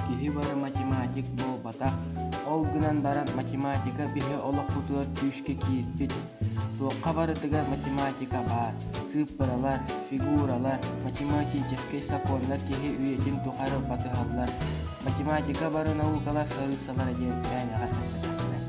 Киһи бары математик буолбатах, ол гынан баран математика биһи олохпутугар күүскэ киирбит. Туохха барытыгар математика баар, сыыппаралар, фигуралар, математическай сокуоннар киһи үйэтин тухары батыһаллар. Математика бары наукалар сарыыссалара диэн мээнэҕэ эппэтэхтэр.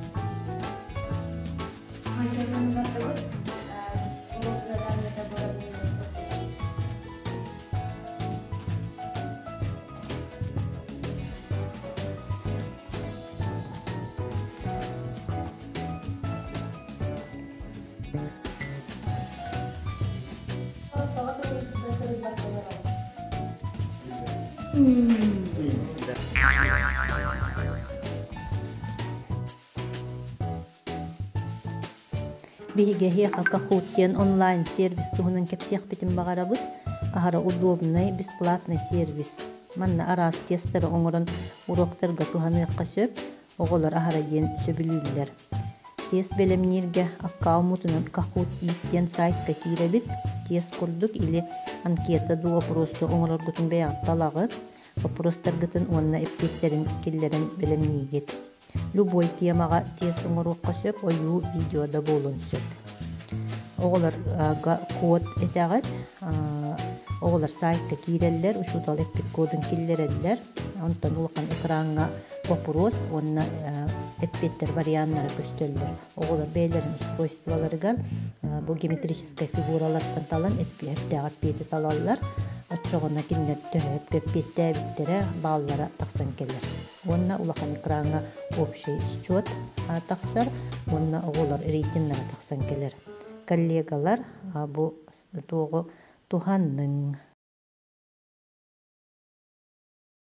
Биһиги эһиэхэ Kahoot диэн онлайн-сервис туһунан кэпсиэхпитин баҕарабыт. Аһара удобнай, бесплатный сервис. Манна араас тестары оҥорон уроктарга туһаныахха сөп, оҕолор аһара диэн сөбүлүүллэр. Тест бэлэмнииргэ аккауммутунан Kahoot Eat диэн сайтка киирэбит. Тест курдук или анкета дуу опросту оҥороргутун бэйэҕит талаҕыт, боппуруостаргытын уонна эппиэттэрин киллэрэн бэлэмниигит. Любой темаҕа тест оҥоруохха сөп, ойуу, видео да буолуон сөп. Оҕолорго код этэҕит, оҕолор сайтка киирэллэр, учуутал эппит кодун киллэрэллэр. Онтон улахан экраҥҥа боппуруос уонна эппиэттэр варианнара көстөллөр. Оҕолор бэйэлэрин устройстволарыгар бу геометрическай фигуралартан талан эппиэттээх эппиэти талаллар. Оччоҕуна кинилэр төһө эппиэттээбиттэрэ бааллара тахсан кэлэр. Уонна улахан экраҥҥа общий счет тахсар уонна оҕолор рейтиннара тахсан кэлэр. Коллегалар бу туоҕу туһанныҥ.